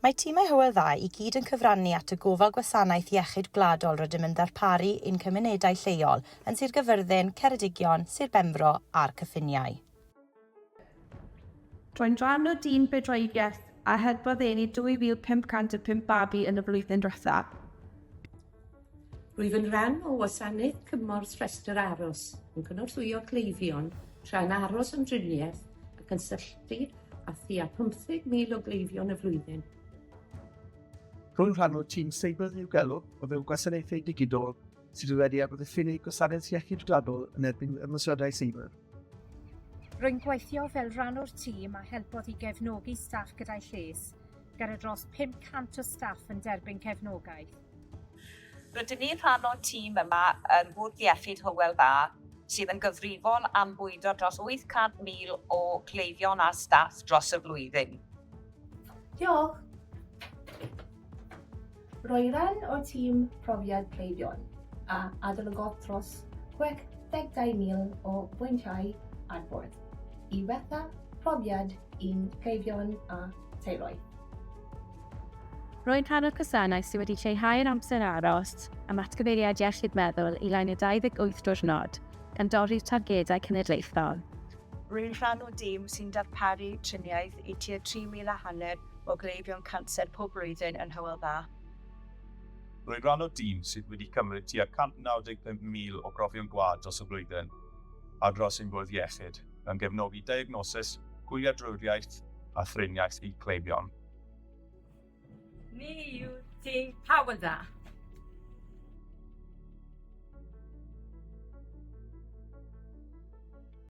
Mae timau Hywel Dda i gyd yn cyfrannu at y gofal gwasanaeth iechyd gwladol rydym yn ddarparu i'n cymunedau lleol yn Sir Gaerfyrddin, Ceredigion, Sir Benfro a'r cyffiniau. Rwy'n rhan o dîm bydwreigiaeth a helpodd eni 2,505 babi yn y flwyddyn diwethaf. Rwyf yn rhan o wasanaeth cymorth rhestr aros, yn cynorthwyo cleifion tra'n aros am driniaeth ac yn cysylltu â thua 15,000 o gleifion y flwyddyn. Rwy'n rhan o'r tîm seiberddiogelwch o fewn gwasanaethau digidol sydd wedi amddiffyn eu gwasanaeth iechyd gwladol yn erbyn ymosodiadau seiber. Rwy'n gweithio fel rhan o'r tîm a helpodd i gefnogi staff gyda'u lles, gyda dros 500 o staff yn derbyn cefnogaeth. Rydyn ni'n rhan o'r tîm yma ym Mwrdd Iechyd Hywel Dda, sydd yn gyfrifol am bwydo dros 800,000 o gleifion a staff dros y flwyddyn. Diolch! Rwy ran o'r tîm profiad cleifion a adolygodd dros 62,000 o bwyntiau adborth i wella profiad i'n cleifion a teuluoedd. Rwy'n rhan o'r gwasanaeth sydd wedi lleihau'r amser aros am atgyfeiriad iechyd meddwl i lai na 28 diwrnod, gan dorri'r targedau cenedlaethol. Rwy'n rhan o dîm sy'n darparu triniaeth i tua 3,000 a hanner o gleifion canser pob blwyddyn yn Hywel Dda. Rwy'n rhan o dîm sydd wedi cymryd tua 195,000 o brofion gwaed dros y flwyddyn ar draws ein bwrdd iechyd, gan gefnogi diagnosis, gwyliadwriaeth a thriniaeth i cleifion. Ni yw tîm Hywel Dda.